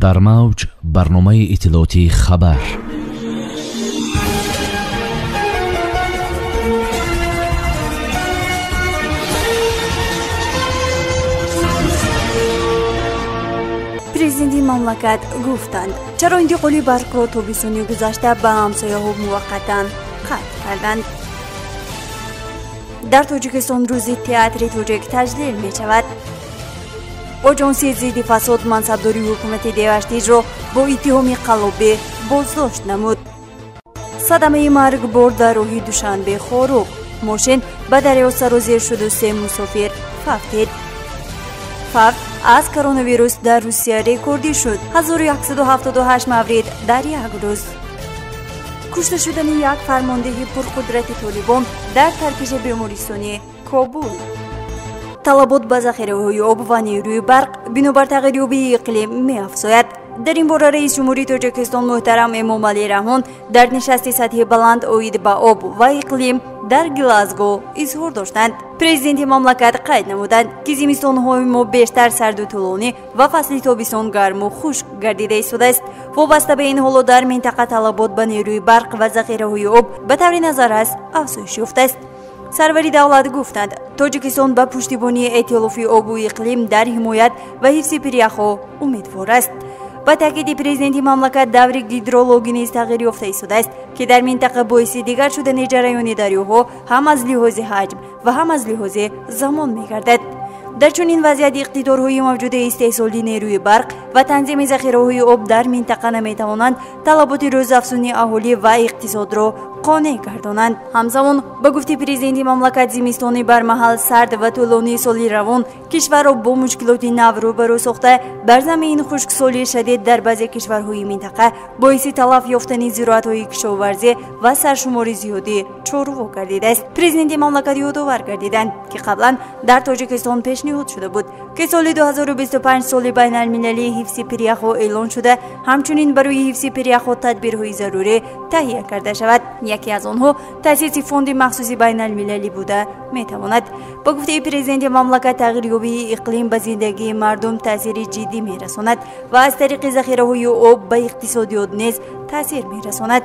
Дар мавҷ барномаи иттилоотии хабар. Президенти мамлакат гуфтанд, чаро интиқоли барқро тобистони гузашта ба ҳамсояҳо муваққатан қатъ карданд. Дар Тоҷикистон рӯзи театри тоҷик таҷлил мешавад. Оҷонсии зидди фасод мансабдори ҳукумати Деваштиҷро бо иттиҳоми қаллобӣ боздошт намуд. Садамаи маргбор дар роҳи Душанбе Хоруғ. Мошин ба дарё сарозир шуду се мусофир фавтид. Фавт аз коронавирус дар Русия рекордӣ шуд. 1178 маврид дар як рӯз. Кушта шудани як фармондеҳи пурқудрати Толибон дар таркиши бемористони Кобул. Талабот ба захираҳои об ва нерӯи барқ бинобар тағйирёбии иқлим меафзояд. Дар ин бора раиси ҷумҳурии Тоҷикистон муҳтарам Эмомалӣ Раҳмон дар нишасти сатҳи баланд оид ба об ва иқлим дар Глазго изҳор доштанд. Президенти мамлакат қайд намуданд, ки зимистонҳои мо бештар сарду тӯлонӣ ва фасли тобистон гарму хушк гардида истодааст. Вобаста ба ин ҳоло дар минтақа талабот ба нерӯи барқ ва захираҳои об ба таври назаррас афзоиш ёфтааст. Сарвари давлат гуфтанд, Тоҷикистон ба пуштибонии эътилофи обу иқлим дар ҳимоят ва ҳифзи пиряхҳо умедвор аст. Ба таъкиди президенти мамлакат, даври гидрологӣ низ тағйир ёфта истодааст, ки дар минтақа боиси дигар шудани ҷараёни дарёҳо ҳам аз лиҳози ҳаҷм ва ҳам аз лиҳози замон мегардад. Дар чунин вазъият иқтидорҳои мавҷудаи истеҳсоли нерӯи барқ ва танзими захираҳои об дар минтақа наметавонанд талаботи рӯзафзуни аҳолӣ ва иқтисодро қонеъ гардонанд. Ҳамзамон, ба гуфти президенти мамлакат, зимистони бармаҳал сард ва тӯлонии соли равон кишварро бо мушкилоти нав рӯбарӯ сохта, бар замини хушксолии шадид дар баъзе кишварҳои минтақа боиси талаф ёфтани зироатҳои кишоварзӣ ва саршумори зиёди чорво гардидааст. Президенти мамлакат ёдовар гардиданд, ки қаблан дар Тоҷикистон пешниҳод шуда буд, ки соли 2025 соли байналмилалии ҳифзи пиряхҳо эълон шуда, ҳамчунин барои ҳифзи пиряхҳо тадбирҳои зарурӣ таҳия карда шавад. Яке аз онҳо таъсиси фонди махсуси байналмилалӣ буда метавонад. Ба гуфтаи президенти мамлакат, тағйирёбии иқлим ба зиндагии мардум таъсири ҷиддӣ мерасонад ва аз тариқи захираҳои об ба иқтисодиёт низ таъсир мерасонад.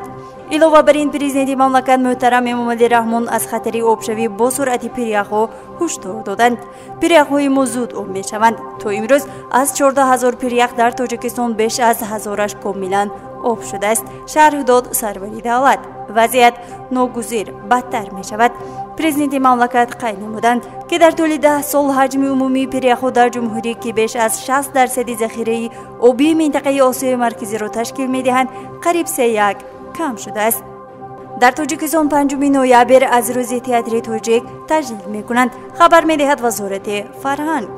Илова бар ин, президенти мамлакат муҳтарам Эмомалӣ Раҳмон аз хатари обшавӣ бо суръати пиряхҳо ҳушдор доданд. Пиряхҳои мо зуд об мешаванд. То имрӯз аз 14 ҳазор пирях дар Тоҷикистон беш аз ҳазораш комилан об шудааст, шарҳ дод сарвари давлат. Вазъият ногузир бадтар мешавад. Президенти мамлакат қайд намуданд, ки дар тӯли 10 сол ҳаҷми умумии пиряхҳо дар ҷумҳурӣ, ки беш аз 60% захираи обии минтақаи Осиёи Марказиро ташкил медиҳанд, қариб 3,1 кам шудааст. Дар Тоҷикистон 5 ноябр аз рӯзи театри тоҷик таҷлил мекунанд, хабар медиҳад Вазорати фарҳанг.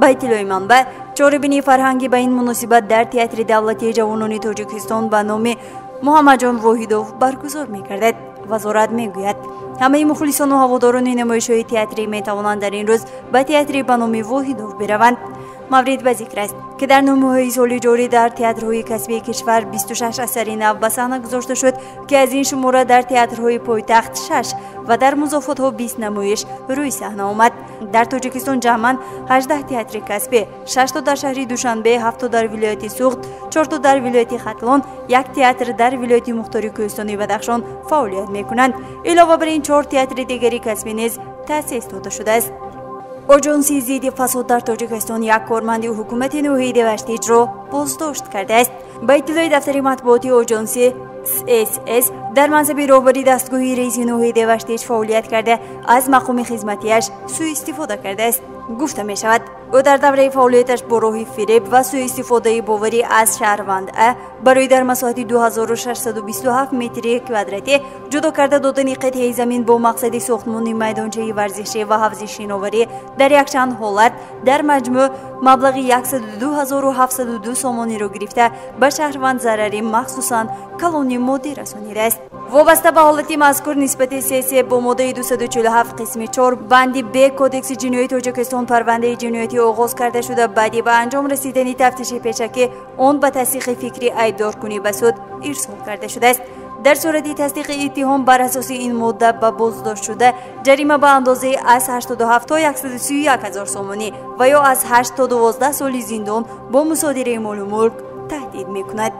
Ба иттилои манбаъ, чорабинии фарҳангӣ ба ин муносибат дар Театри давлатии ҷавонони Тоҷикистон ба номи Муҳаммадҷон Воҳидов баргузор мегардад. Вазорат мегӯяд, ҳамаи мухлисону ҳаводорони намоишҳои театрӣ метавонанд дар ин рӯз ба театри ба номи Воҳидов бираванд. Маврид ба зикр аст, ки дар нумӯҳои соли ҷорӣ дар театрҳои касбии кишвар 26 асари нав ба саҳна гузошта шуд, ки аз ин шумора дар театрҳои пойтахт 6 ва дар музофотҳо 20 намоиш рӯи саҳна омад. Дар Тоҷикистон ҷамъан 18 театри касбӣ, 6 то дар шаҳри Душанбе, 7 то дар вилояти Суғд, 4 то дар вилояти Хатлон, як театр дар вилояти Мухтори Кӯҳистони Бадахшон фаъолият мекунанд. Илова бар ин, 4 театри дигари касбӣ низ таъсис дода шудааст. Оҷонсии зидди фасод дар Тоҷикистон як корманди ҳукумати ноҳияи Деваштиҷро боздошт кардааст. Ба иттилои дафтари матбуоти оҷонсӣ, СС дар мансаби роҳбари дастгоҳи раиси ноҳияи Деваштиҷ фаъолият карда, аз мақоми хизматиаш сӯистифода кардааст. Гуфта мешавад, ӯ дар давраи фаъолияташ бо роҳи фиреб ва сӯистифодаи боварӣ аз шаҳрванд А барои дар масоҳати 2627 метри квадратӣ ҷудо карда додани қитъаи замин бо мақсади сохтмони майдончаи варзишӣ ва ҳавзи шиноварӣ дар якчанд ҳолат дар маҷмӯъ маблағи 102702 сомониро гирифта, ба шаҳрванд зарари махсусан калони моддӣ расонидааст. Вобаста ба ҳолати мазкур нисбати СС бо моддаи 247 қисми 4 банди Б Кодекси ҷиноии Тоҷикистон парвандаи ҷиноятӣ оғоз карда шуда, баъди ба анҷом расидани тафтиши пешакӣ он ба тасдиқи фикри айбдоркунӣ ба суд ирсол карда шудааст. Дар сурати тасдиқи иттиҳом бар асоси ин модда ба боздошт шуда ҷарима ба андозаи аз 87 то 131 ҳазор сомонӣ ва ё аз 8 то 12 соли зиндон бо мусодираи молу мулк таҳдид таҳдид мекунад.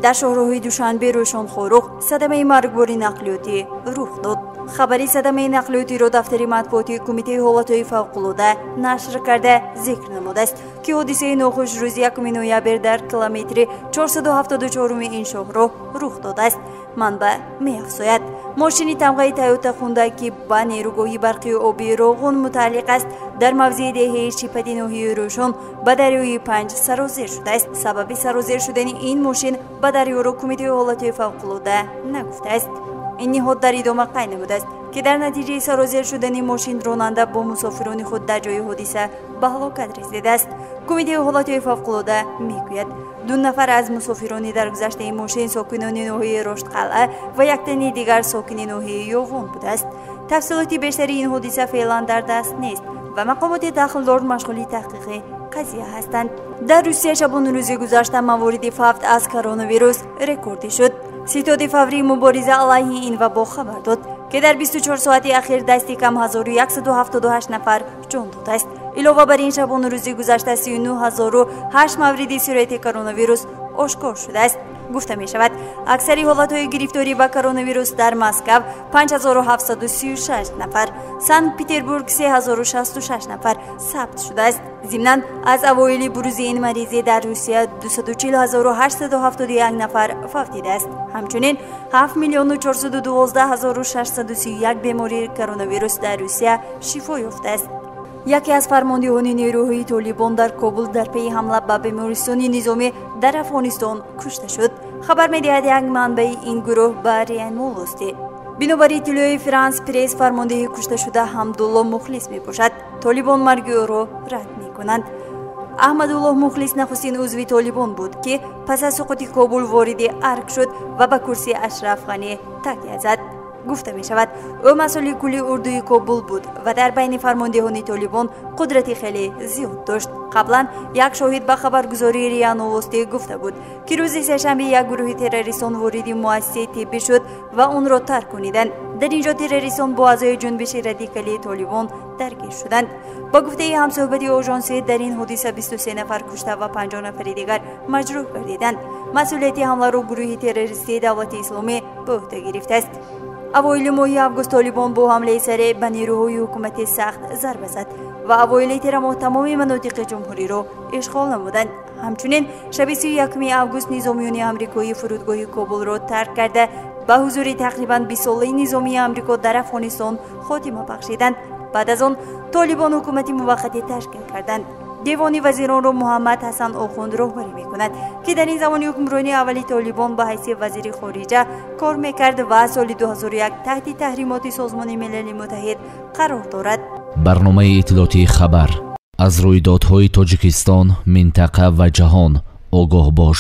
Дар шоҳроҳи Душанбе Рӯшон Хоруғ садамаи маргбори нақлиётӣ рух дод. Хабари садамаи нақлиётиро дафтари матбуотии Кумитаи ҳолатҳои фавқулода нашр карда зикр намудааст, ки ҳодисаи нохуш рӯзи 1 ноябр дар километри 474 ин шоҳроҳ рух додааст. Манбаъ меафзояд, мошини тамғаи Тойота Хунда, ки ба нерӯгоҳи барқии обии Роғун мутааллиқ аст, дар мавзеи деҳаи Шипади ноҳияи Рӯшон ба дарёи Панҷ сарозер шудааст. Сабаби сарозер шудани ин мошин ба дарёро Кумитаи ҳолатҳои фавқулода нагуфтааст. Ин ниҳод дар идома қайд намудааст, ки дар натиҷаи сарозер шудани мошин ронанда бо мусофирони худ дар ҷои ҳодиса ба ҳалокат расидааст. Кумитаи ҳолатҳои фавқулода мегӯяд, 2 нафар аз мусофирони даргузаштаи мошин сокинони ноҳияи Роштқалъа ва як тани дигар сокини ноҳияи Ёвон будааст. Тафсилоти бештари ин ҳодиса феълан дар даст нест ва мақомоти дахлдор машғули таҳқиқи қазия ҳастанд. Дар Русия шабонарӯзи гузашта мавориди фавт аз коронавирус рекордӣ шуд. Ситоди фаврии мубориза алайҳи ин вабо хабар дод, ки дар 24 соати ахир дасти кам 1178 нафар ҷон додааст. Илова бар ин, шабонарӯзи гузашта 39008 мавриди сирояти коронавирус ошкор шудааст. Гуфта мешавад, аксари ҳолатҳои гирифторӣ ба коронавирус дар Москав 5736 нафар, Санкт Петербург 3066 нафар сабт шудааст. Зимнан, аз авоили бурузи ин маризӣ дар Русия 240871 нафар фавтидааст. Ҳамчунин 7 412 631 бемори коронавирус дар Русия шифо ёфтааст. Яке аз фармондеҳони нерӯҳои Толибон дар Кобул дар пайи ҳамла ба бемористони низомӣ дар Афғонистон кушта шуд. Хабар медиҳад як манбаи ин гурӯҳ ба РИА Новости. Бинобар иттилои Франс Пресс, фармондеҳи кушташуда Ҳамдулло Мухлис мебошад. Толибон марги ӯро рад мекунанд. Аҳмадуллоҳ Мухлис нахустин узви Толибон буд, ки пас аз суқути Кобул вориди арк шуд ва ба курсии Ашраф Ғанӣ такя зад. Гуфта мешавад, ӯ масъули кулли урдуи Кобул буд ва дар байни фармондеҳони Толибон қудрати хеле зиёд дошт. Қаблан як шоҳид ба хабаргузории РИА Новости гуфта буд, ки рӯзи сешанбе як гурӯҳи террористон вориди муассисаи тиббӣ шуд ва онро тарк куниданд. Дар ин ҷо террористон бо аъзои ҷунбиши радикалии Толибон даргир шуданд. Ба гуфтаи ҳамсӯҳбати ожонсӣ, дар ин ҳодиса 23 нафар кушта ва 50 нафари дигар маҷрӯҳ гардиданд. Масъулияти ҳамларо гурӯҳи террористии Давлати Исломӣ ба ӯҳда гирифтааст. Авоили моҳи август Толибон бо ҳамлаи сареъ ба нерӯҳои ҳукумати сахт зарба зад ва авоили тирамоҳ тамоми манотиқи ҷумҳуриро ишғол намуданд. Ҳамчунин шаби 31 август низомиёни амрикоӣ фурудгоҳи Кобулро тарк карда ба ҳузури тақрибан 20-солаи низомии Амрико дар Афғонистон хотима бахшиданд. Баъд аз он Толибон ҳукумати муваққатӣ ташкил карданд. Девони вазиронро Муҳаммад Ҳасан Охунд роҳбарӣ мекунад, ки дар ин замони ҳукмронии аввали Толибон ба ҳайси вазири хориҷа кор мекард ва соли 2001 таҳти таҳримоти Созмони Милали Муттаҳид қарор дорад. Барномаи иттилоотии хабар аз рӯйдодҳои Тоҷикистон, минтақа ва ҷаҳон огоҳ бош.